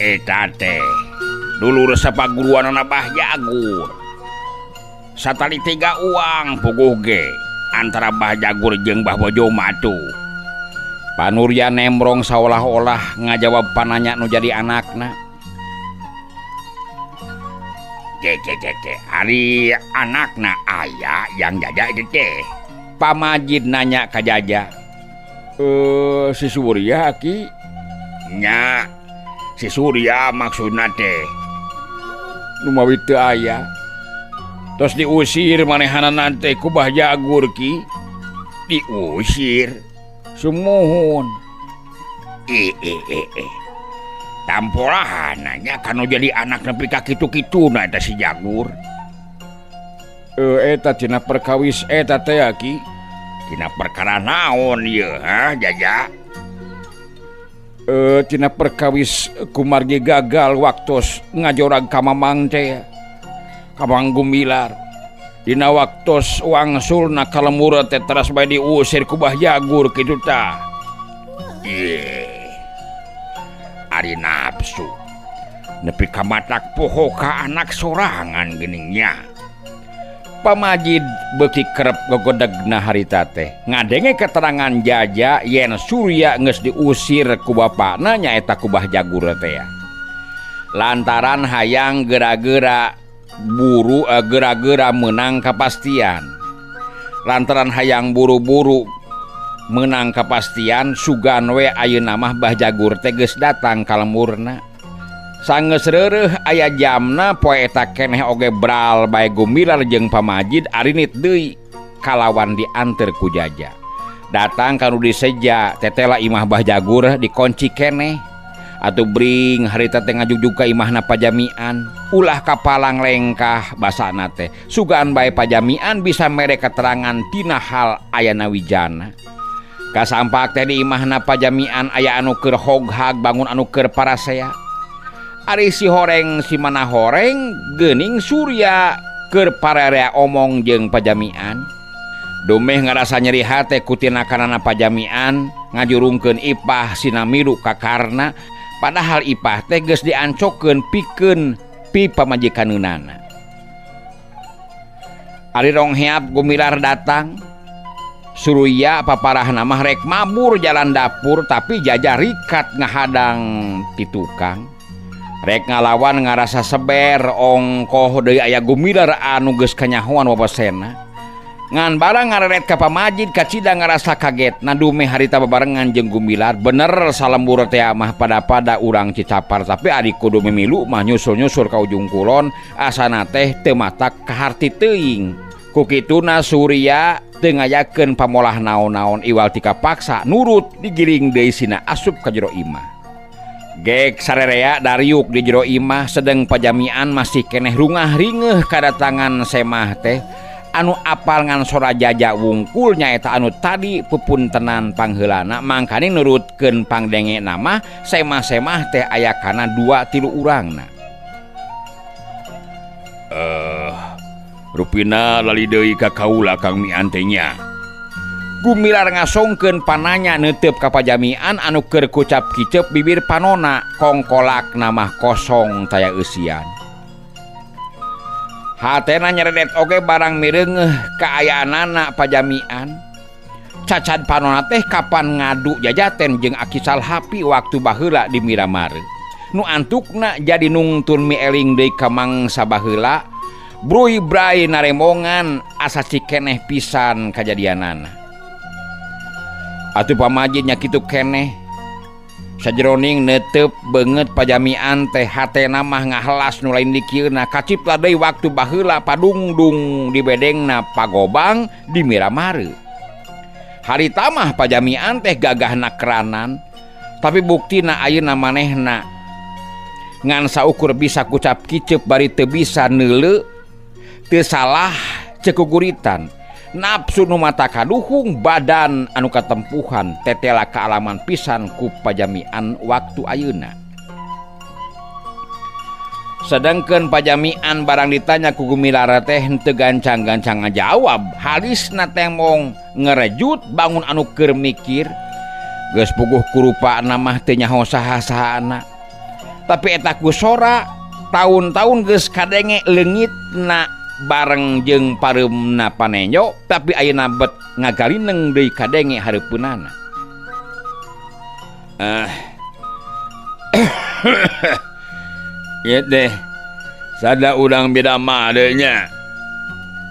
Eta teh dulur sapaguruanana Bah Jagur. Satali tiga uang puguh ge antara Bah Jagur jeung Bah Bojo matu. Panurya nemrong saolah-olah ngajawab pananya nu jadi anakna. Cece ari anakna aya yang Jaja teh. Pamajid nanya ka Jaja. Si Surya ki nya si Surya maksudna teh. Nu mawi teu aya. Tos diusir manehanana teh ku Bah Jagur ki. Diusir. Sumuhun. Tampolahan nanya kanu jadi anak nepi ka kitu-kituna eta si Jagur. Eta tina perkawis eta teh ki. Tina perkara naon ieu ha Jaja? Tina perkawis kumargi gagal waktos ngajorag ka Mamang teh. Ka Mang Gumilar. Dina waktos wangsulna ka lembur teh teras bae diusir ku Bah Jagur kitu tah. Ari nafsu nepi ka matak poho ka anak sorangan geuning nya. Pamajid beuki kerep gogodegna harita teh ngadenge keterangan Jaja yen Surya geus diusir ku bapana nyaeta ku Bah Jagur teh. Lantaran hayang gera-gera buru gera-gera menang kapastian. Lantaran hayang buru-buru menang kapastian sugan we ayeuna mah Bah Jagur teh geus datang ka lemurna. Sanggeus reureuh aya jamna poe eta keneh oge bral bae Gumilar jeung Pamajid arinit deui kalawan dianteur ku Jaja. Datang ka nu diseja tetela imah Bah Jagur dikunci keneh. Atuh bring harita teh ngajugjug ka imahna pajamian ulah kapalang lengkah basana teh sugan bae pajamian bisa mere keterangan tina hal ayana wijana. Kasampak teh di imahna pajamian aya anu keur hoghag bangun anu keur parasea. Ari si horeng si mana horeng geuning Surya keur pararea omong jeung pajamian. Dumeh ngarasa nyeri hate ku tinakanana pajamian ngajurungkeun Ipah sinamilu ka Karna. Padahal Ipah teh geus diancokeun pikeun pi pamajikaneunana. Ari rongheap Gumilar datang. Surya paparahna mah rek mabur jalan dapur tapi Jaja rikat ngahadang ti tukang. Rek ngalawan ngarasa seber ongkoh deui aya Gumilar anu geus kanyahoan wawasena. Ngan barang ngareret ka pamajid kacida ngarasa kaget na dumeh harita babarengan jeung Gumilar bener salembur teh mah pada-pada urang Cicapar tapi ari kudu mimilu mah nyusul-nyusul ka ujung kulon asana teh teu matak kaharti teuing. Ku kituna Surya teu ngayakeun pamolah naon-naon iwal tika paksa nurut digiring deui sina asup ka jero imah. Gek sarerea dariuk di jero imah sedeng pajamian masih keneh rungah ringeuh kadatangan semah teh anu apal ngan sora Jaja wungkul nyaeta anu tadi pepuntenan pangheulana mangkane nurutkeun pangdenge nama semah-semah teh aya kana 2-3 urangna. Rupina lali deui ka kaula Kang Mian teh nya. Gumilar ngasongkeun pananya neuteup ka pajamian anu keur kucap kicep bibir panona kongkolak namah kosong taya eusian. Hatena nyeredet oge barang mireungeuh kaayaanana pajamian. Cacad panona teh kapan ngadu jajaten jeung Aki Salhapi waktu baheula di Miramare. Nu antukna jadi nungtun mieling deui ka mangsa baheula, bruy bray naremongan asa cikeneh pisan kajadianana. Atuh pamajid nya kitu keneh. Sajeroning netep banget pajamian teh hatena mah ngahelas nu lain dikieuna kacipta deui waktu baheula padungdung di bedengna pagobang di Miramare. Harita mah pajamian teh gagahna keranan tapi buktina ayeuna manehna ngan saukur bisa kucap kicep bari teu bisa neuleu teu salah cekuguritan. Nafsu nu mata kaduhung badan anu katempuhan tetela kaalaman pisan ku pajamian waktu ayeuna. Sedangkan pajamian barang ditanya ku Gumilar teh henteu gancang-gancang ngajawab, halisna temong ngerejut bangun anu keur mikir. Geus puguh kurupana mah teu nyaho saha-sahana. Tapi eta ku sora taun-taun geus kadenge leungitna bareng jeung pareumna panenjo tapi ayeuna bet ngagalineng deui kadenge hareupeunana. Ieu teh sada urang beda mah deui nya.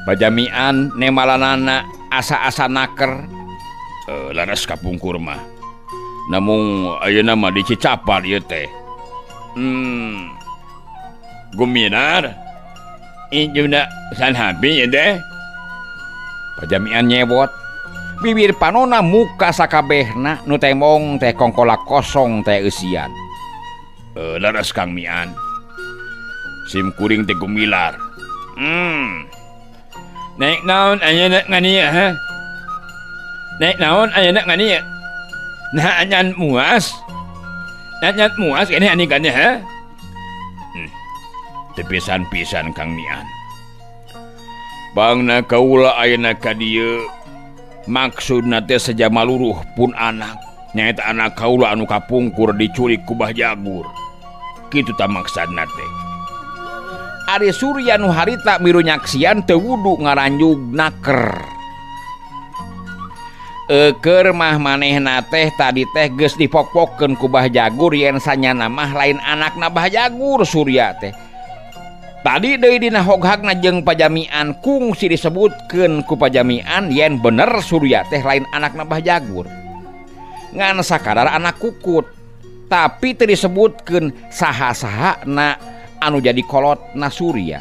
Pajamian nemalanana asa-asa naker. Laras kapungkur mah. Namung ayeuna mah dicicapar ieu teh. Guminar Ijuna sanhabi ieu teh. Pajamian nyebot. Bibir panona muka sakabehna nu temong teh kongkola kosong teh eusian. Laras Kang Mian. Sim kuring teh gumilar. Naik naon ayeuna ngania ha? Naik naon ayeuna ngania? Nah anyan muas. Anyan muas ini anikannya ha? Teu pisan-pisan Kang Mian. Bangna kaula ayeuna ka dieu maksudna teh seja maluruh pun anak. Nyaeta anak kaula anu kapungkur diculik ku Bah Jagur. Kitu ta maksudna teh. Ari Surya nu harita miru nyaksian teu wudu ngaranjug naker. Eukeur mah manehna teh tadi teh geus dipok-pokkeun ku Bah Jagur yen sanyana mah lain anakna Bah Jagur Surya teh. Tadi deui dina hoghagna jeung pajamian kungsi disebutkeun ku pajamian yen bener Surya teh lain anakna Bah Jagur. Ngan sakadar anak kukut. Tapi teu disebutkeun saha-sahana anu jadi kolot na Surya.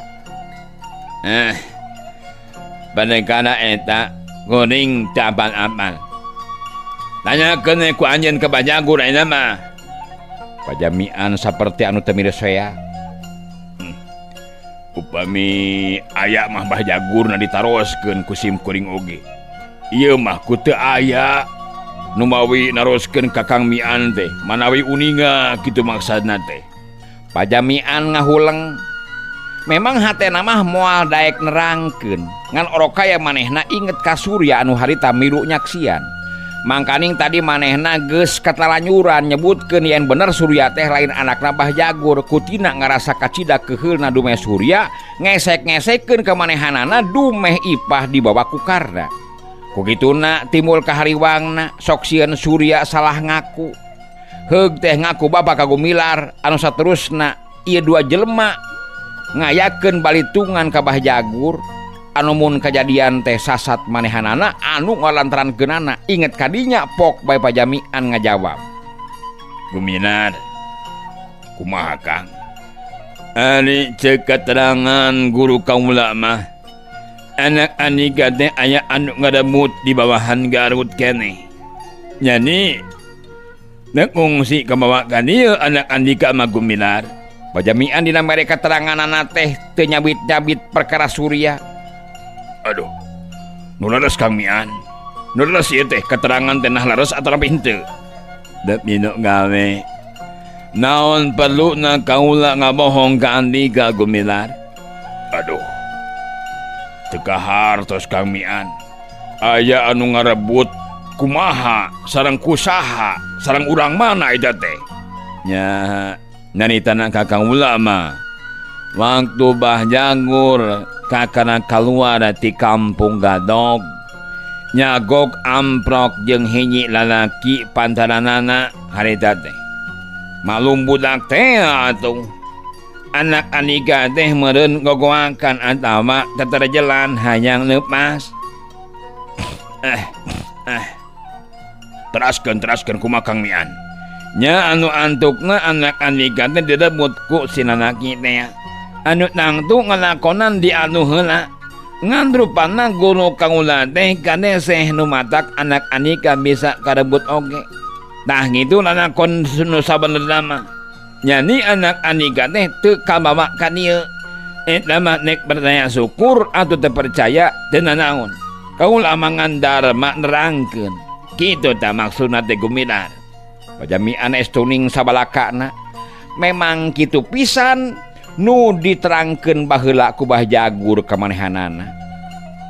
Bandekana eta kuring teu apal-apal. Tanyakeun ku anjeun ka Bah Jagur ayeuna mah. Pajamian saperti anu teu miresea. Upami aya mah Bah Jagurna ditaroskeun ku sim kuring oge. Ieu mah ku teu aya nu mawi naroskeun ka Kang Mian teh, manawi uninga kitu maksudna teh. Pajamian ngahuleng. Memang hatena mah moal daek nerangkeun. Ngan orokaya manehna inget ka Surya anu harita miru nyaksian. Mangkaning tadi manehna geus katalanyuran nyebutkeun yen bener Surya teh lain anakna Bah Jagur. Kutina ngarasa kacida keuheulna dumeh Surya ngesek-ngesekeun ka manehanana dumeh ipah dibawa ku Karna. Kukituna timbul kahariwangna sok sieun Surya salah ngaku. Heug teh ngaku bapa ka Gumilar anu saterusna ieu dua jelema ngayakeun balitungan ka Bah Jagur anu mun kajadian teh sasat manehanana anu ngalantarankeunana inget kadinya pok bae pajamian ngajawab. Gumilar kumaha Kang? Ari ceuk keterangan guru kaula mah anak Andika teh aya anu ngarebut di bawahan Garut keneh. Jadi nek ngungsi ka bawa ka dieu anak Andika mah Gumilar. Pajamian dina mere keteranganana teh teu nyabit-nyabit perkara Surya. Aduh. Nu leres Kang Mian. Nu leres ieu teh keterangan teh nah leres atawa henteu. Da minu gawe. Naon perluna kaula ngabohong ka Andika Gumilar? Aduh. Teu kahartos Kang Mian. Aya anu ngarebut kumaha sareng kusaha sareng urang mana eta teh? Nya nyaritana ka kaula mah waktu Bah Jagur kakana kaluar ti kampung Gadog nyagok amprok jeung hiji lalaki pantaranana harita teh. Malum budak teh atuh. Anak Andika teh meureun gogoakan atawa teterjelan hayang leupas. Teraskeun kumaha Kang Mian? Nya anu antukna anak Andika teh direbut ku si lalaki teh. Anu tangtu ngalakonan di anu heula. Ngan rupana guru kaula teh kaneseh nu matak anak Andika bisa karebut oge. Tah kitu lalakon nu sabenerna mah. Nyani anak Andika teh teu kabawa ka dieu. Eta mah nek percaya syukur atau teu percaya teu nanaon. Kaula mangan dharma nerangkeun. Kitu tah maksudna teh Gumilar. Pajamian estuning sabalakana. Memang kitu pisan nu diterangkeun baheula ku Bah Jagur ka manehanana.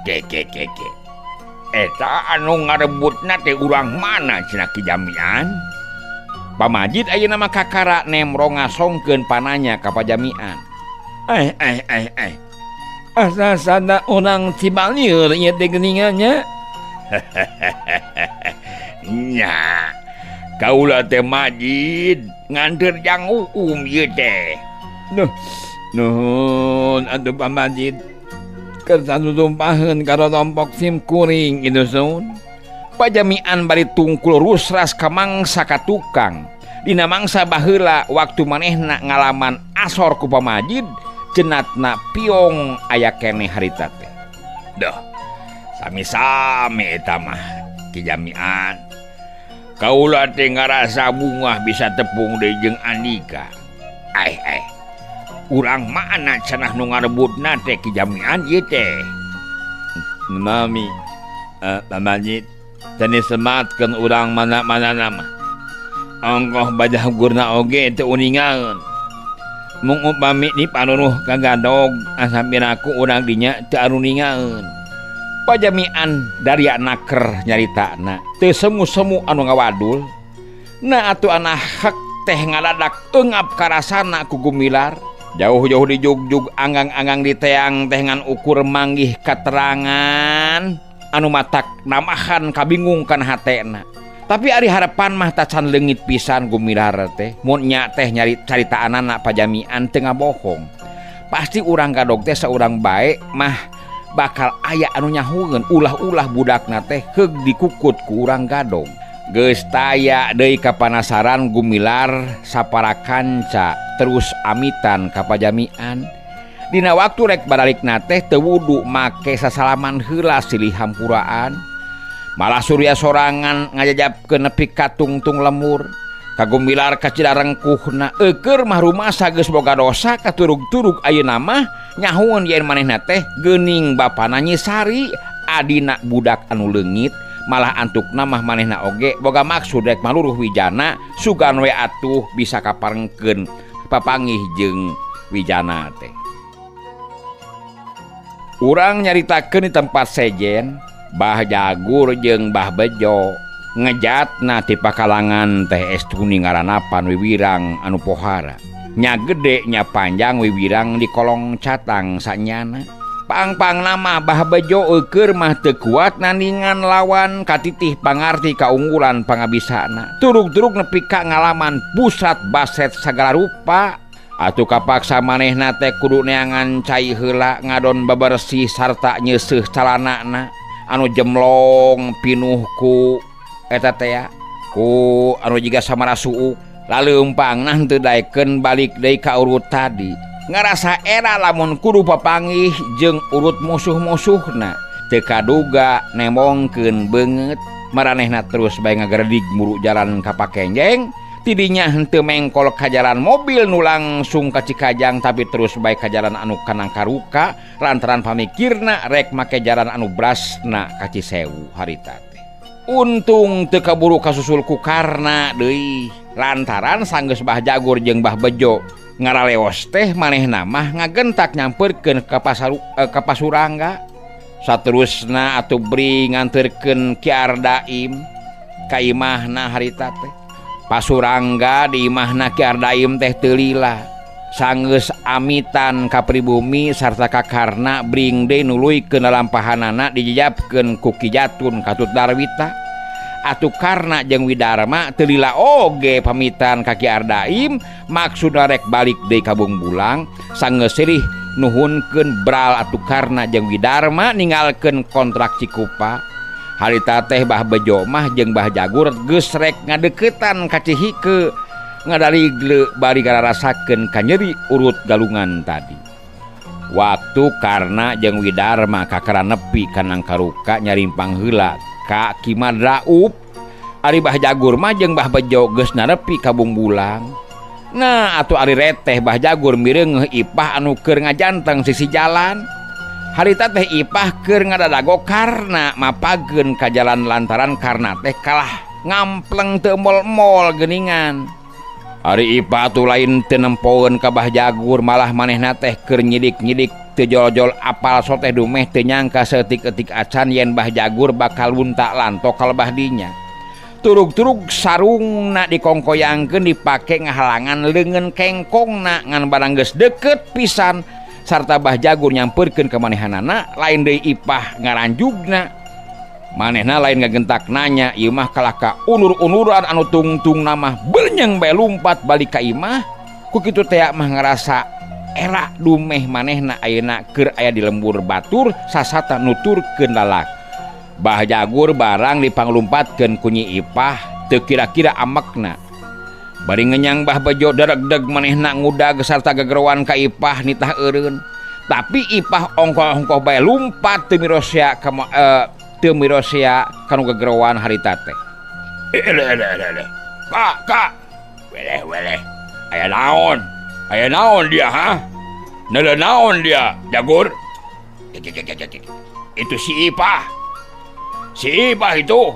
Ke ke ke ke. Eta anu ngarebutna teh urang mana cenah Ki Jamian? Pamajid ayeuna mah kakara nemro ngasongkeun pananya ka pajamian. Eh eh eh eh. Asa sada urang Cibalieur ieu teh geuningan nya. Nya. Kaula teh Majid nganteur jang Uum ieu teh. Duh, nuhun atuh Pamajid. Kersa tutumpaheun ka rompok sim kuring itu sun. Pajamian bari tungkul rusras ka mangsa ka tukang. Dina mangsa baheula waktu manehna ngalaman asor ku Pamajid, cenatna piong aya keneh harita teh. Duh, sami-sami eta mah Ki Jamian. Kaula teh ngarasa bungah bisa tepung deui jeung Andika. Ai ai. Urang mana cenah nu ngarebutna teh Ki Jamian ieu teh. Mami, Pamajid tani sematkeun urang mana-mana nama. Ongkoh bajah gurna oge teu uningaeun. Mung upami dipanuruh ka gadog asa piraku urang dinya teu aruningaeun. Pajamian daria naker nyaritana teu semu-semu anu ngawadul. Na atuh anak hek teh ngadadak eungap karasana ku Gumilar. Jauh-jauh dijugjug anggang-anggang di teang teh ngan ukur manggih katerangan anu matak namahan kabingungkan hatena. Tapi ari harapan mah tacan leungit pisan Gumilar teh. Mun nya teh nyari caritaanana pajamian teu ngabohong. Pasti urang gadog teh saurang bae mah bakal aya anu nyahueun ulah-ulah budakna teh heug dikukut ku urang gadog. Geus taya deui kapanasaran Gumilar sapara kanca terus amitan ka pajamian. Dina waktu rek baralikna teh teu wudu make sasalaman heula silih hampuraan. Malah Surya sorangan ngajajabkeun nepi ka tungtung lemur. Kagumilar kacida rengkuhna eukeur mah rumasa geus boga dosa katurug-turug ayeuna mah nyahueun yen manehna teh geuning bapana Nyi Sari adina budak anu leungit. Malah antukna mah manehna oge boga maksud rek maluruh wijana sugan we atuh bisa kaparengkeun papangih jeung wijana teh. Urang nyaritakeun di tempat sejen Bah Jagur jeung Bah Bejo ngejatna ti pakalangan teh estuni ngaranapan wiwirang anu pohara. Nya gede nya panjang wiwirang di kolong catang sanyana. Pangpang nama Bah Bejo eueur mah teu kuat nandingan lawan katitih pangarti kaunggulan pangabisana. Turug-turug nepi ka ngalaman pusat baset sagala rupa. Atuh kapaksa manehna teh kudu neangan cai heula ngadon bebersih sarta nyeuseuh calanana anu jemlong pinuh ku eta teh ku anu jiga samara suuk. Laleumpangna henteu daekeun balik deui ka urut tadi. Ngarasa era lamun kudu papanggih jeung urut musuh-musuhna. Teu kaduga nemongkeun beungeut maranehna terus bae ngageredig muru jalan ka Pakenjeng. Tidinya henteu mengkol ka jalan mobil nu langsung ka Cikajang tapi terus bae ka jalan anu kanang karuka lantaran pamikirna rek make jalan anu brasna ka Cisewu harita teh. Untung teu kaburu kasusul ku Karna deui lantaran sanggeus Bah Jagur jeung Bah Bejo ngaraleos teh manehna mah ngagentak nyamperkeun ka ka Pasurangga. Saterusna atuh bri nganterkeun Ki Ardaim ka imahna harita teh. Pasurangga di imahna Ki Ardaim teh teu lila. Sanggeus amitan ka pribumi sarta ka Karna bring deui nuluykeun lalampahanana dijejapkeun ku Ki Jatun katut Darwita. Atuh Karna jeung Widarma teu lila oge pamitan ka Ki Ardaim maksudna rek balik deui ka Bungbulang. Sanggeus silih nuhunkeun bral atuh Karna jeung Widarma ninggalkeun kontrak Cikupa. Harita teh Bah Bejo mah jeung Bah Jagur geus rek ngadeukeutan ka Cihike ngadaligle bari ngararasakeun kanyeri urut galungan tadi. Waktu Karna jeung Widarma kakara nepi ka Nangkaruka nyarimpang heula ka Ki Madraup. Ari Bah Jagur mah jeung Bah Bejo geus narepi ka Bungbulang. Nah atuh ari reteh Bah Jagur mireungeuh Ipah anu keur ngajanteng sisi jalan. Harita teh Ipah keur ngadadago Karna mapageun ka jalan lantaran Karna teh kalah ngampleng teu mol-mol geuningan. Ari Ipah atuh lain teu nempoeun ka Bah Jagur malah manehna teh keur nyidik-nyidik teu jol-jol apal soteh dumeh teu nyangka saeutik-eutik acan yen Bah Jagur bakal lunta lantok kalebah dinya. Turug-turug sarungna dikongkoyangkeun dipake ngahalangan leungeun kengkongna ngan barang geus deket pisan sarta Bah Jagur nyamperkeun ka manehanana lain deui Ipah ngaranjugna. Manehna lain ngagentak nanya ieu mah kalah ka unur-unuran anu tungtungna mah belenyeng bae lumpat balik ka imah. Ku kitu tea mah ngarasa era dumeh manehna ayeuna keur aya di lembur batur sasata nuturkeun lalak. Bah Jagur barang dipanglumpatkeun ku Nyi Ipah teu kira-kira amekna. Bari ngenyang Bah Bejo daregdeg manehna ngudag sarta gegeroan ka Ipah nitah eureun. Tapi Ipah ongkoh-ongkoh bae lumpat teu mirosea ka teu mirosea kanu gegeroan harita teh. Ele ele ele. Kak, kak. Weleh weleh. Aya naon? Aya naon dia, ha? Nele naon dia, Jagur? Itu si Ipah. Si Ipah itu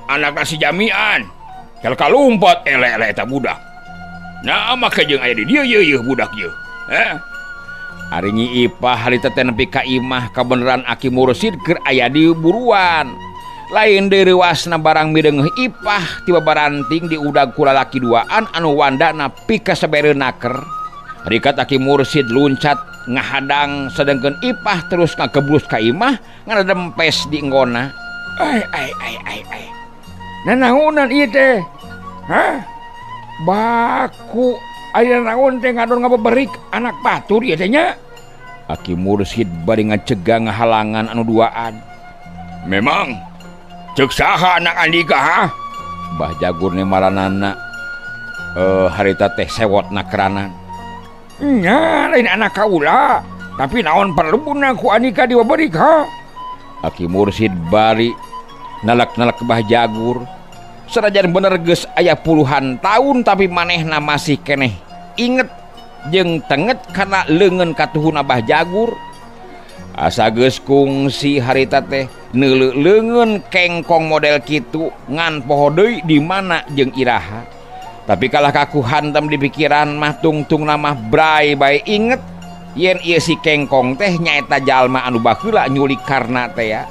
anakna si Jamian. Kalau kalumpat elek-elek eta budak. Nah, make jeung aya di dieu yeuh yeuh budak yeuh. Heh. Ari Nyi Ipah harita teh nepi ka imah kabeneran Aki Mursid keur aya di buruan. Lain deui reuasna barang mideungeuh Ipah tiba baranting diudag ku lalaki duaan anu wandana pikasabereun naker. Rikat Aki Mursid luncat ngahadang sedengkeun Ipah terus ngagebrus ka imah ngadempes di enggona. Ai ai ai ai ai. Nanaonan ieu teh? Hah? Baku aya naon teh ngadon ngabeberik anak batur ieu teh nya? Aki Mursid bari ngacegah ngahalangan anu duaan. Memang ceuk saha anak Andika ha? Bah Jagur ne maranana harita teh sewotna keranan. Nya lain anak kaula, tapi naon perluna ku Andika dibeberik ha? Aki Mursid bari nalak-nalak Bah Jagur. Sanajan bener geus aya puluhan tahun tapi manehna masih keneh inget jeung tenget kana leungeun katuhuna Bah Jagur. Asa geus kungsi harita teh neuleuh leungeun kengkong model kitu ngan poho deui di mana jeung iraha. Tapi kalah kaku hantam di pikiran mah tungtungna mah bray bae inget yen ieu si kengkong teh nyaeta jalma anu baheula nyulik Karna teh ya.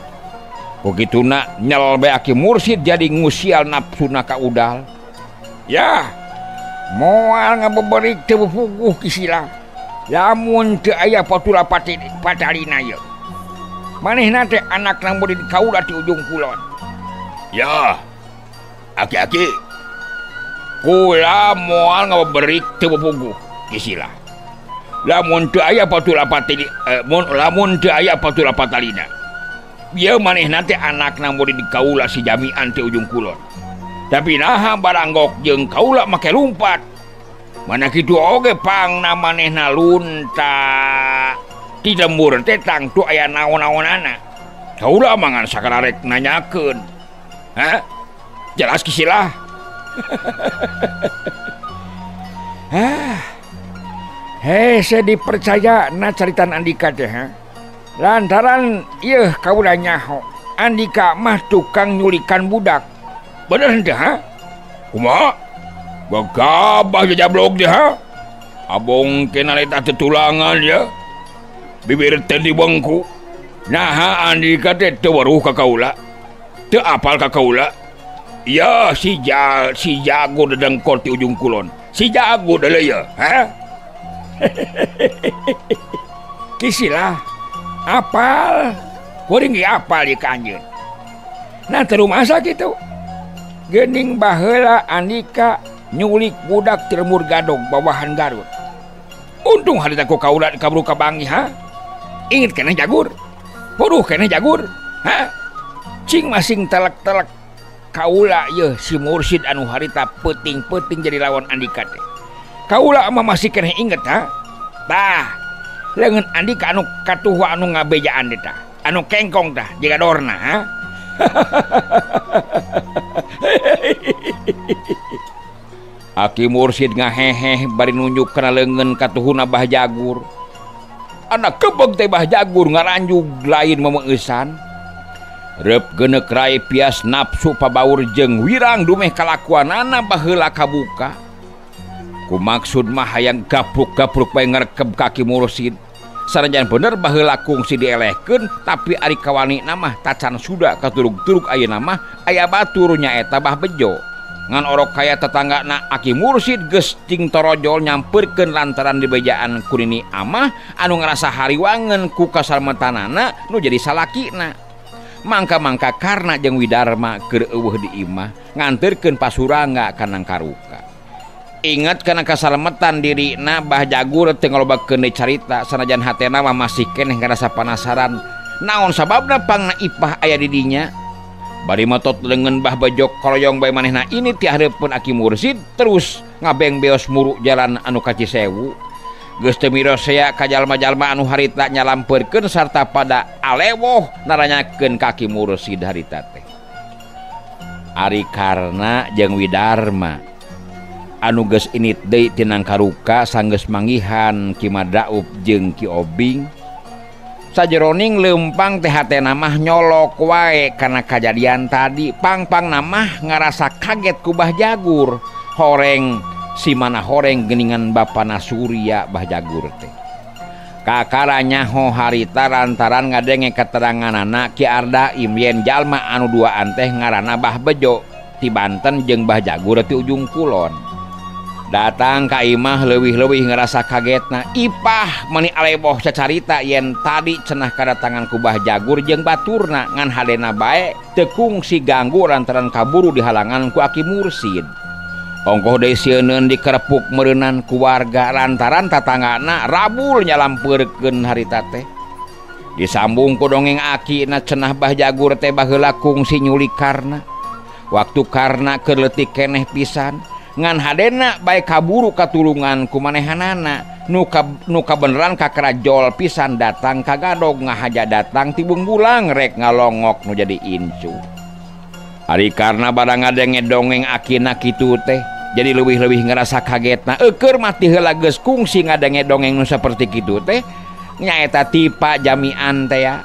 Kukituna nyel bae Aki Mursid jadi ngusial nafsuna ka udal. Ya, moal ngabeberik teu puguh kisila. Lamun teu aya patula patalina ieu. Manehna teh anakna murid kaula ti ujung kulon. Ya, aki-aki. Kula moal ngabeberik teu puguh kisila. Lamun teu aya patula patali lamun teu aya patula patalina. Ieu manehna teh anakna murid kaula si Jamian ti ujung kulon. Tapi naha baranggok jeung kaula make lumpat. Mana kitu oge pangna manehna lunta. Ti lembur teh tangtu aya naon-naonana. Kaula mangan sakararek nanyakeun. Hah? Jelas kisilah. Hah. Hese dipercaya na caritan Andika teh ha? Lantaran ieu kaula nyaho Andika mah tukang nyulikan budak. Bener henteu ha? Kumaha? Gagabah jajablog teh ha? Abong kena eta tetulangan ya. Bibir teh dibengku. Naha Andika teh teu weruh ka kaula. Teu apal ka kaula. Ya si jago dedengkor ti ujung kulon. Si jago deuleu ye, ha? Kisilah apal kuring ge apal ieu ka anjeun. Nah teu rumasa kitu. Geuning baheula Andika nyulik budak ti lembur Gadog bawahan Garut. Untung harita ku kaula kaburu kabangi ha. Inget keneh Jagur. Puruh keneh Jagur. Ha? Cing masing telek-telek kaula yeuh si Mursid anu harita peuting-peuting jadi lawan Andika teh. Kaula mah masih keneh inget ha. Tah, leungeun Andika anu katuhu anu ngabejaan teh tah. Anu kengkong tah jiga dorna ha. Aki Mursid ngaheheh bari nunjuk kana leungeun katuhuna Bah Jagur. Anak kebeg teh Bah Jagur ngaranjug lain memeueusan. Reup geuneuk rai pias nafsu pabaur jeung wirang dumeh kalakuanana baheula kabuka. Ku maksud mah hayang gapluk-gapluk bae ngarekeb ka Aki Mursid. Sanajan bener baheula kungsi dielehkeun tapi ari kawani mah tacan suda katurug-turug ayeuna mah aya batur nyaeta Bah Bejo. Ngan orok kaya tetanggana Aki Mursid geus cing torojol nyamperkeun lantaran dibejaan ku Nini Amah anu ngarasa hariwangen ku kasalmetanana nu jadi salakina. Mangka-mangka Karna jeung Widarma keur eueuh di imah nganterkeun pasurangga ka Nangkaruka. Ingat kana kasalametan dirina Bah Jagur teu ngalobakeun deui carita sanajan hatena mah masih keneh ngarasa panasaran. Naon sababna pangna Ipah aya di dinya? Bari matot leungeun Bah Bejo koroyong bae manehna ini ti hareupeun Aki Mursid terus ngabeng beos muru jalan anu ka Cisewu. Geus teu mirosea ka jalma-jalma anu harita nyalampeurkeun sarta pada alewoh naranyakeun ka Aki Mursid harita teh. Ari Karna jeung Widarma anu geus init deui ti Nangkaruka sanggeus manggihan Ki Madaup jeung Ki Obing. Sajeroning leumpang teh hatena mah nyolok wae kana kajadian tadi. Pang-pangna mah ngarasa kaget ku Bah Jagur. Horeng si mana horeng geuningan bapana Surya Bah Jagur teh. Kakara nyaho harita lantaran ngadenge keteranganana Ki Ardaim yen jalma anu duaan teh ngaranna Bah Bejo ti Banten jeung Bah Jagur ti Ujung Kulon. Datang ka imah leuwih-leuwih ngerasa kagetna. Ipah meni aleboh cacarita yen tadi cenah kadatangan ku Bah Jagur jeung baturna ngan hadena bae teu kungsi ganggu lantaran kaburu dihalangan ku Aki Mursid. Ongkoh deui sieuneun dikerepuk meureunan ku warga lantaran tatanggana rabul nyalampeurkeun harita teh. Disambung ku dongeng akina cenah Bah Jagur teh baheula kungsi nyulik Karna. Waktu Karna keur leutik keneh pisan ngan hadena bae kaburu katulungan ku manehanana nu kabeneran kakarajol pisan datang ka gadog ngahaja datang tibung bulang rek ngalongok nu jadi incu. Ari Karna barang ngadenge dongeng akina kitu teh jadi leuwih-leuwih ngerasa kagetna. Eueur mati heula geus kungsi ngadenge dongeng nu saperti kitu teh nyaeta tipa jamian teh ya.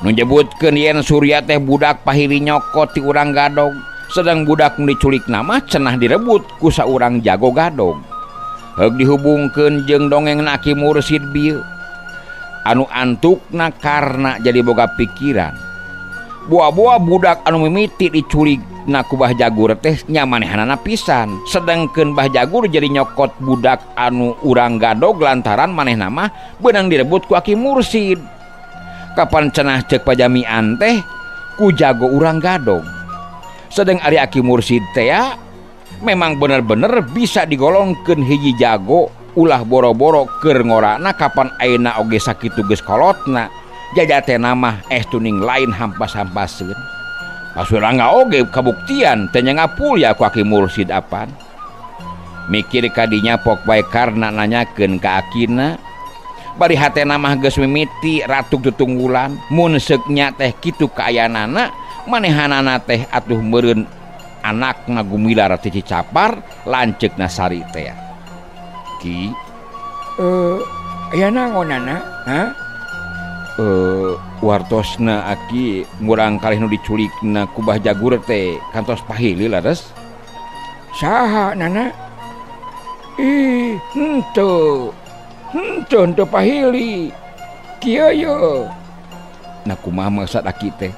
Nu nyebutkeun yen Surya teh budak pahili nyokot ti urang gadog. Sedang budak nu diculik nama cenah direbut ku saurang jago gadog. Heug dihubungkeun jeung dongeng Aki Mursid bieu. Anu antukna Karna jadi boga pikiran. Buah-buah budak anu mimiti diculik na ku Bah Jagur teh nya manehanana pisan. Sedangkeun Bah Jagur jadi nyokot budak anu urang gadog lantaran manehna mah beunang direbut ku Aki Mursid. Kapan cenah ceuk pajamian teh ku jago urang gadog. Sedang ari Aki Mursid teh ya, memang bener-bener bisa digolongkeun hiji jago ulah boro-boro keur ngorana kapan ayeuna oge sakitu geus kolotna. Jajatena mah tuning lain hampas-hampaseun. Pasurangga oge kabuktian teh nya ngapul ya ku Aki Mursid apan. Mikir kadinya pok bae Karna nanyakeun ka akina. Bari hatena mah geus mimiti ratuk tutunggulan mun seuknya teh kitu kaayaanana manehanana teh atuh meureun anakna gumilar ti Cicapar lanceukna Sari teh. Ki aya naonana? Ha? Wartosna aki murang kalih nu diculikna ku Bah Jagur teh kantos pahili laras. Saha nana? Ih, henteu. Henteu henteu pahili. Kieu ye. Nah kumaha maksud aki teh?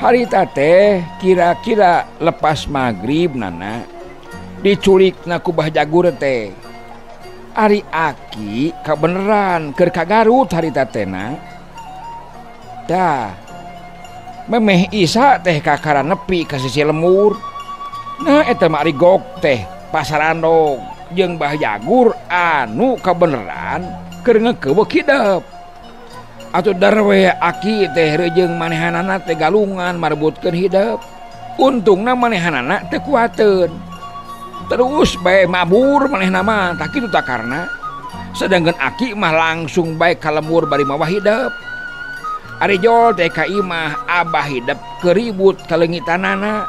Harita teh kira-kira lepas maghrib nana diculikna ku Bah Jagur teh. Ari aki kabeneran keur ka Garut harita teh na. Dah memeh Isa teh kakara nepi ka sisi lemur. Nah eta mah ari gok teh pasarandog jeung Bah Jagur anu kabeneran keur ngekeuweuk hidep. Atuh darwe aki teh rejeung manehanana teh galungan marebutkeun hidep. Untungna manehanana teu kuateun. Terus bae mabur manehna mah tah kitu tah Karna. Sedangkan aki mah langsung bae ka lemur bari mawa hidep. Ari jol teh ka imah abah hidep keribut kaleungitanana.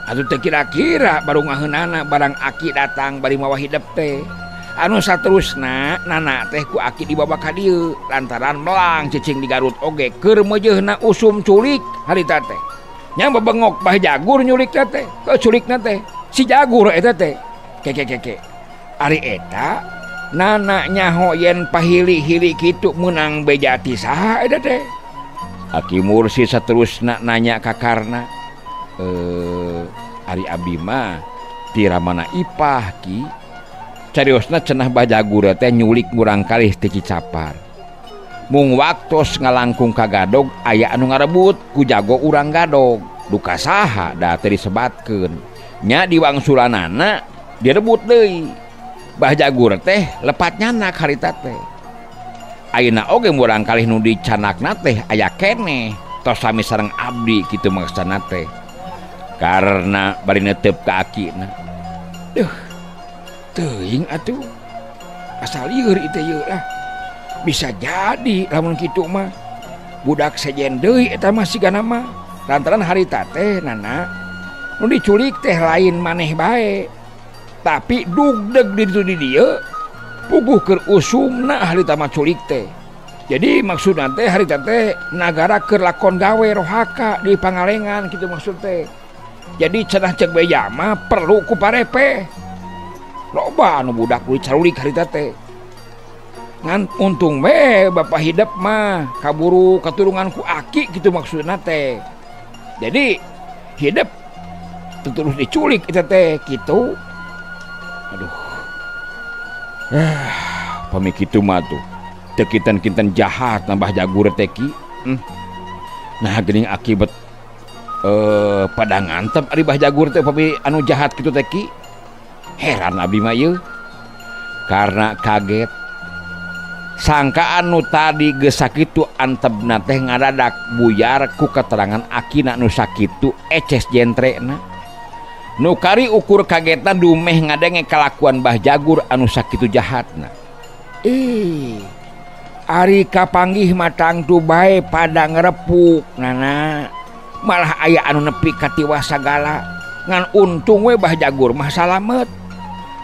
Atuh teu kira-kira baru ngaheunana barang aki datang bari mawa hidep teh. Anu saterusna nana teh ku aki dibawa ka dieu lantaran melang cicing di Garut oge keur meujeuhna usum culik harita teh. Nya bebengok Bah Jagur nyulik teh, culikna teh. Si Jagur eta teh. Keke keke. Ari eta Nana nyaho yen pahili-hili kitu meunang beja ti saha eta teh? Aki Mursid saterusna nanya ka Karna, ari abdi mah ti ramana Ipah ki. Cariosna cenah Bah Jagur teh nyulik murang kalih ti Cicapar. Mung waktos ngalangkung ka Gadog aya anu ngarebut ku jago urang Gadog. Duka saha da teu disebatkeun. Nya diwangsulanana direbut deui. Bah Jagur teh lepat nyanak harita teh. Ayeuna oge murang kalih nu dicanakna teh aya keneh tos sami sareng abdi kitu maksana teh. Karena bari netep ka akina. Duh, teuing atuh. Asal lieur ieu yeuh lah. Bisa jadi lamun kitu mah. Budak sejen deui eta mah sigana mah. Lantaran harita teh nana nu diculik teh lain maneh bae. Tapi dugdeg di ditu di dieu puguh keur usumna harita mah culik teh. Jadi maksudna teh harita teh nagara keur lakon gawe rohaka di Pangalengan kitu maksud teh. Jadi cenah ceuk beja mah perlu ku parepe. Loba anu budak nu dicarulik harita teh. Ngan untung we bapak hidep mah kaburu katurungan ku aki kitu maksudna teh. Jadi hidep terus diculik eta teh kitu. Aduh. Pami kitu mah tuh teu kinten-kinten jahat nambah Jagur teh ki. Nah geuning akibat pada ngantep ari Bah Jagur teh pami anu jahat kitu teh ki. Heran abdi mah ieu. Karena kaget sangkaan nu tadi geus sakitu antepna teh ngadadak buyar ku keterangan akina nu sakitu eces jentrena. Nu kari ukur kagetna dumeh ngadenge kalakuan Bah Jagur anu sakitu jahatna. Ih, ari kapanggih matang tu bae pada ngerepuk nana. Malah aya anu nepi ka tiwas sagala. Ngan untung we Bah Jagur mah salamet.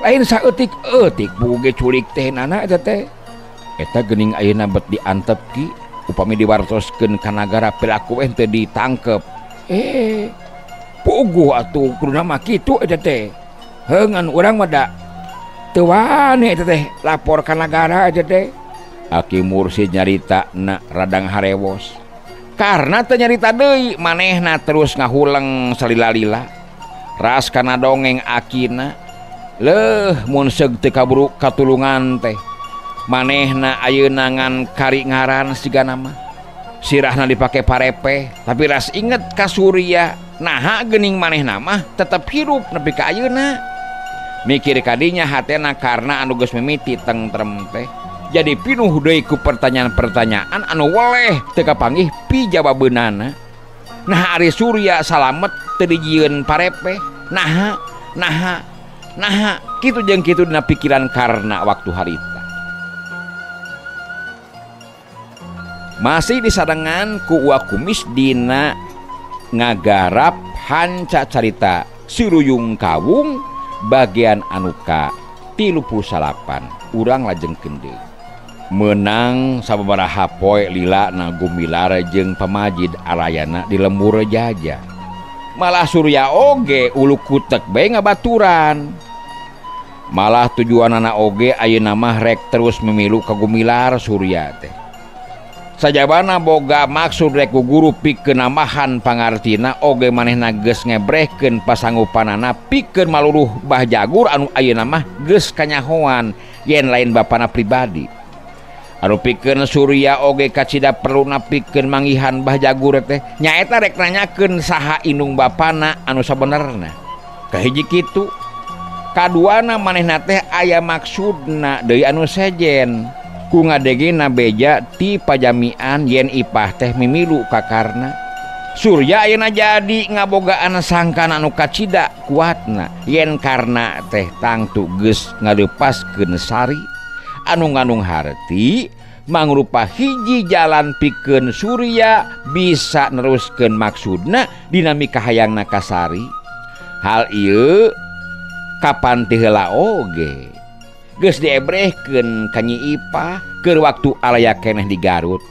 Lain saeutik-eutik buku ge culik teh nana eta teh. Eta geuning ayeuna bet diantep ki upami diwartoskeun ka nagara pelaku we teu ditangkep. Puguh atuh kuduna mah kitu eta teh. Heungan urang mah da teu wani eta teh lapor ka nagara eta teh. Aki Mursid nyarita na radang harewos. Karena teu nyarita deui manehna terus ngahuleng salila-lila. Ras kana dongeng akina. Leuh mun seug teu kaburu katulungan teh. Manehna ayeuna ngan kari ngaran sigana mah. Sirahna dipake parepe, tapi ras inget ka Surya. Naha geuning manehna mah tetep hirup nepi ka ayeuna. Mikir kadinya hatena karena anu geus mimiti tentrem teh. Jadi pinuh deui ku pertanyaan-pertanyaan anu weleh teu kapanggih pijawabeunana. Nah ari Surya salamet teu dijieun parepe. Naha naha naha kitu jeung kitu dina pikiran karena waktu harita. Masih disarengan ku Uwa Kumis dina ngagarap hanca carita Siruyung Kawung bagian anuka 38. Urang lajengkeun deui. Menang sababaraha poe lila na Gumilar jeung pamajid arayana di lembur jaja. Malah Surya oge ulu kutek bae ngabaturan. Malah tujuanana oge ayeuna mah rek terus memilu ka Gumilar Surya teh. Sajabana boga maksud rek ku guru pikeun nambahan pangartina oge manehna geus ngebrehkeun pasanggupanana pikeun maluruh Bah Jagur anu ayeuna mah geus kanyahoan yen lain bapana pribadi. Anu pikeun Surya oge kacida perluna pikeun manggihan Bah Jagur teh nyaeta rek nanyakeun saha indung bapana anu sabenerna. Kahiji kitu, kaduana manehna teh aya maksudna deui anu sejen. Ku ngadegena beja ti pajamian yen Ipah teh mimilu ka Karna. Surya ayeuna jadi ngabogaan sangkana anu kacida kuatna yen Karna teh tangtu geus ngaleupaskeun Sari anu ngandung harti mangrupa hiji jalan pikeun Surya bisa neruskeun maksudna dina mikahayangna ka Sari. Hal ieu kapan ti heula oge geus diebrehkeun ka Nyi Ipah keur waktu alaya keneh di Garut.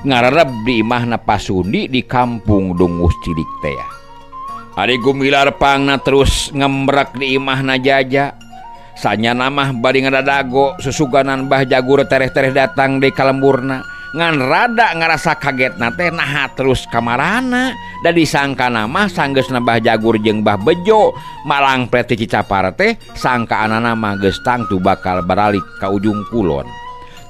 Ngarereb di imahna Pasundi di kampung Dungus Cilik teh. Ari Gumilar pangna terus ngembrek di imahna jaja. Sanyana mah bari ngadadago susuganan Bah Jagur tereh-tereh datang deui ka lemburna. Ngan rada ngarasa kagetna teh naha terus kamarana da disangkana mah sanggeusna Bah Jagur jeung Bah Bejo malang preti Cicapar teh sangkaanana mah geus tangtu bakal baralik ka ujung kulon.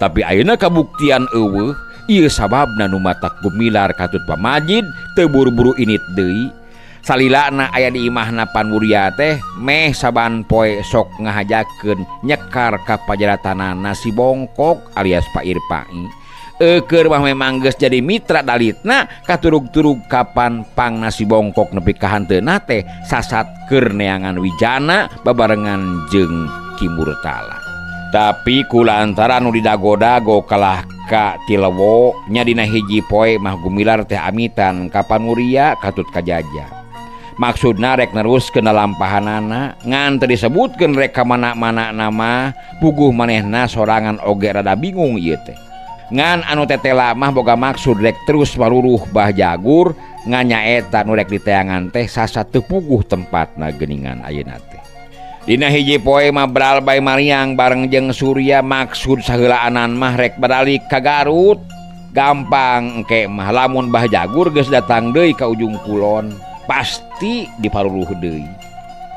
Tapi ayeuna kabuktian eueuh ieu sababna nu matak Gumilar katut pamajid teu buru-buru init deui. Salilana aya di imahna Panwurya teh meh saban poe sok ngahajakeun nyekar ka pajaratanana si Bongkok alias Pak Irpai. Eukeur mah memang geus jadi mitra dalitna katurug-turug kapan pangna si Bongkok nepi ka hanteuna teh sasat keur neangan wijana babarengan jeung Ki Murtala. Tapi kulantaran nu didago-dago kalah ka Tilewo nya dina hiji poe mah Gumilar teh amitan ka Panwurya katut ka Jaja. Maksudna rek neruskeun lalampahanana ngan teu disebutkeun rek ka mana-mana nama puguh manehna sorangan oge rada bingung ieu teh. Ngan anu tetela mah boga maksud rek terus maruruh Bah Jagur ngan nyaeta nu rek diteangan teh sasat teu puguh tempatna geuningan ayeuna teh. Dina hiji poe mah bral bae mariang bareng jeung Surya maksud saheulaanan mah rek baralik ka Garut. Gampang engke mah lamun Bah Jagur geus datang deui ka ujung kulon pasti diparuruh deui.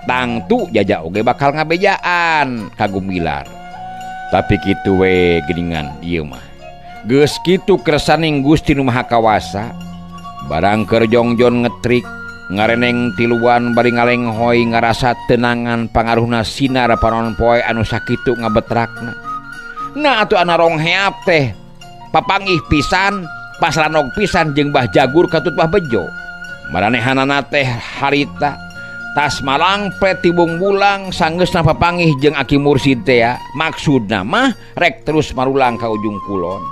Tangtu Jaja oge bakal ngabejaan ka Gumilar. Tapi kitu we geuningan ieu mah. Geus kitu kersaning Gusti Nu Maha Kawasa, barang keur jongjon ngetrik ngareneng tiluan bari ngalenghoy ngarasa tenangan pangaruhna sinar panon poe anu sakitu ngabetrakna. Nah atuh ana rongheap teh papanggih pisan pasranog pisan jeung Bah Jagur katut Bah Bejo. Maranehanana teh harita tas malangpet tibung bulang sanggeusna papanggih jeung Aki Mursid teh ya. Maksudna mah rek terus marulang ka ujung kulon.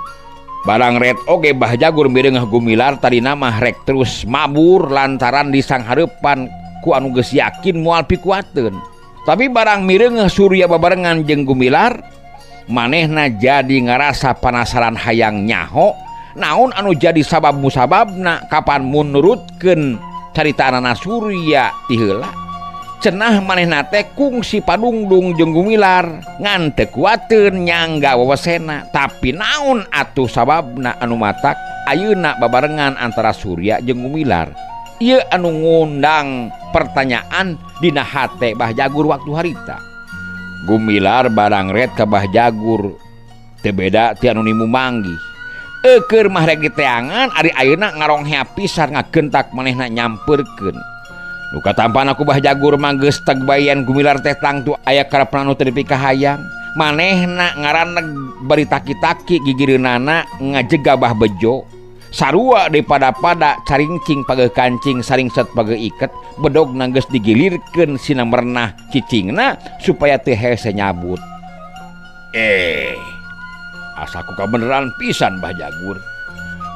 Barang ret oge Bah Jagur mireungeuh Gumilar tadina mah rek terus mabur lantaran disanghareupan ku anu geus yakin moal pikuateun. Tapi barang mireungeuh Surya babarengan jeung Gumilar manehna jadi ngarasa panasaran hayang nyaho naon anu jadi sabab musababna kapan munurutkeun caritaanana Surya ti heula. Cenah manehna teh kungsi padungdung jeung Gumilar ngan teu kuateun nyangga wewesena. Tapi naon atuh sababna anu matak ayeuna babarengan antara Surya jeung Gumilar. Ieu anu ngundang pertanyaan dina hate Bah Jagur waktu harita. Gumilar barang ret ka Bah Jagur teu beda ti anu nimu manggih. Eukeur mah rek diteangan ari ayeuna ngaronghea pisan ngagentak manehna nyampeurkeun. Nu katampan aku Bah Jagur mah geus tagbayan Gumilar teh tangtu aya karepna nu teu dipikahayang. Manehna ngaraneg bari taki-taki gigireunana ngajega Bah Bejo. Sarua daripada-pada caringcing pageuh kancing saringset pageuh iket bedogna geus digilirkeun sina merenah cicingna supaya teu hese nyabut. Asa ku kabeneran pisan Bah Jagur.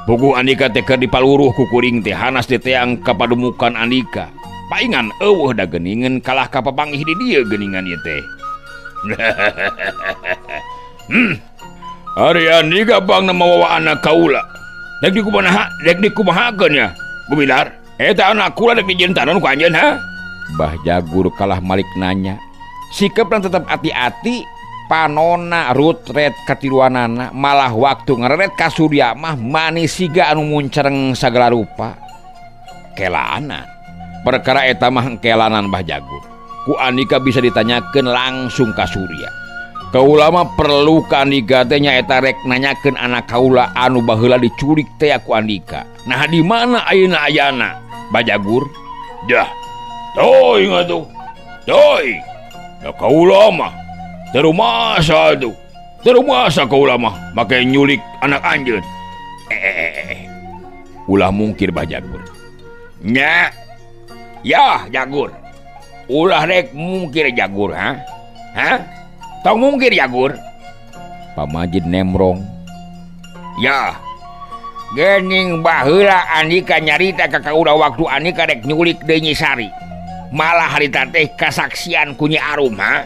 Puguh andika teh keur dipaluruh ku kuring teh hanas diteang ka padumukan andika. Paingan eueuh da geuningan kalah ka papanggih di dieu geuningan ieu teh. Ari andika bangna mawa anak kaula. Dek dikumaha, dek dikumahakeun ya, Gumilar. Eta anak kula dek dijieun tanon ku anjeun ha? Bah Jagur kalah malik nanya. Sikepna tetep ati-ati, panona rutret katiluanana, malah waktu ngereret ka Surya mah manis siga anu muncereng sagala rupa. Kelanan. Perkara eta mah kelanan Bah Jagur. Ku andika bisa ditanyakeun langsung ka Surya. Kaula mah perlu ka andika teh nyaeta rek nanyakeun anak kaula anu baheula diculik teh ku andika. Nah di mana ayeuna ayana Bah Jagur? Dah. Teuing atuh. Teuing. Da kaula mah teu rumasa atuh. Teu rumasa kaula mah make nyulik anak anjeun. Ulah mungkir Bah Jagur. Nya. Yah Jagur. Ulah rek mungkir Jagur ha? Ha? Tong mungkir Jagur. Pamajid nemrong. Ya. Gening baheula andika nyarita ka kaula waktu andika rek nyulik deui Nyi Sari. Malah harita teh kasaksian ku Nyi Arum ha?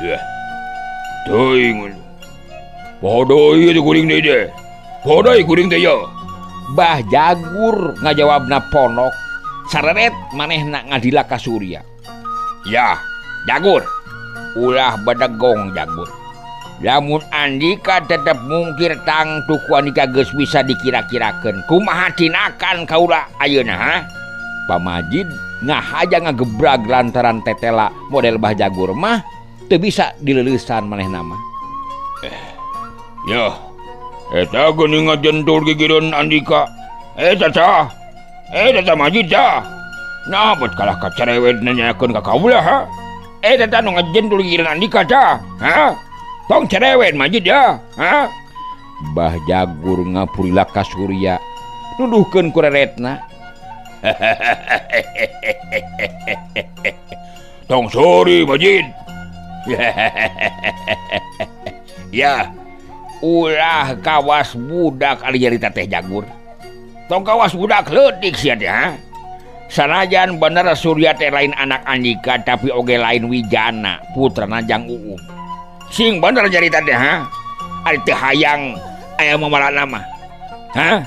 Yah. Teuing. Poho deui kuring deui teh. Poho deui kuring teh ya. Bah Jagur ngajawabna ponok. Sareret manehna ngadila ka Surya. Ya, Jagur. Ulah bedegong Jagur. Lamun Andika tetep mungkir tangtu ku Andika geus bisa dikira-kirakeun. Kumaha tinakan kaula ayeuna ha? Pamajid ngahaja ngagebrag lantaran tetela model Bah Jagur mah teu bisa dileulesan manehna mah. Yah, eta geuning ngajentur gigireun Andika. Eta tah. Eta tah Majid tah. Nah, bet kalah kacerewet nanyakeun ka kaula ha? Eta tah nu ngajentur gigireun Andika tah. Ha? Tong cerewet Majid ya, ha? Bah Jagur ngapurilak ka Surya nuduhkeun ku reretna. Tong sorry Majid. Ya, ulah kawas budak ari nyarita teh Jagur. Tong kawas budak leutik sia teh ha. Sanajan bener Surya teh lain anak Andika tapi oge lain Wijana, putrana Jang Uum. Sing bener nyarita teh ha. Ari teu hayang aya mamalana mah. Ha?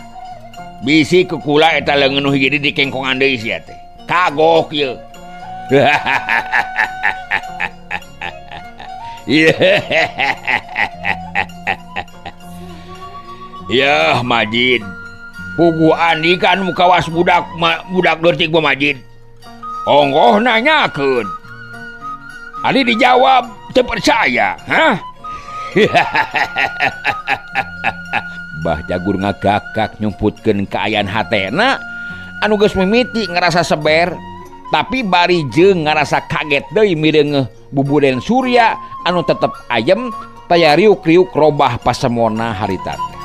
Bisi kukula eta leungeun nu hiji di kengkongan deui sia teh. Kagok ieu. Yah Majid. Pugu Andika nu kawas budak budak leutik mah Majid. Ongkoh nanyakeun. Ari dijawab teu percaya, ha? Bah Jagur ngagakak nyumputkeun kaayaan hatena anu geus mimiti ngarasa seber tapi bari jeung ngarasa kaget deui mireungeuh bubuden Surya anu tetep ayem taya riuk-riuk robah pasemona harita teh.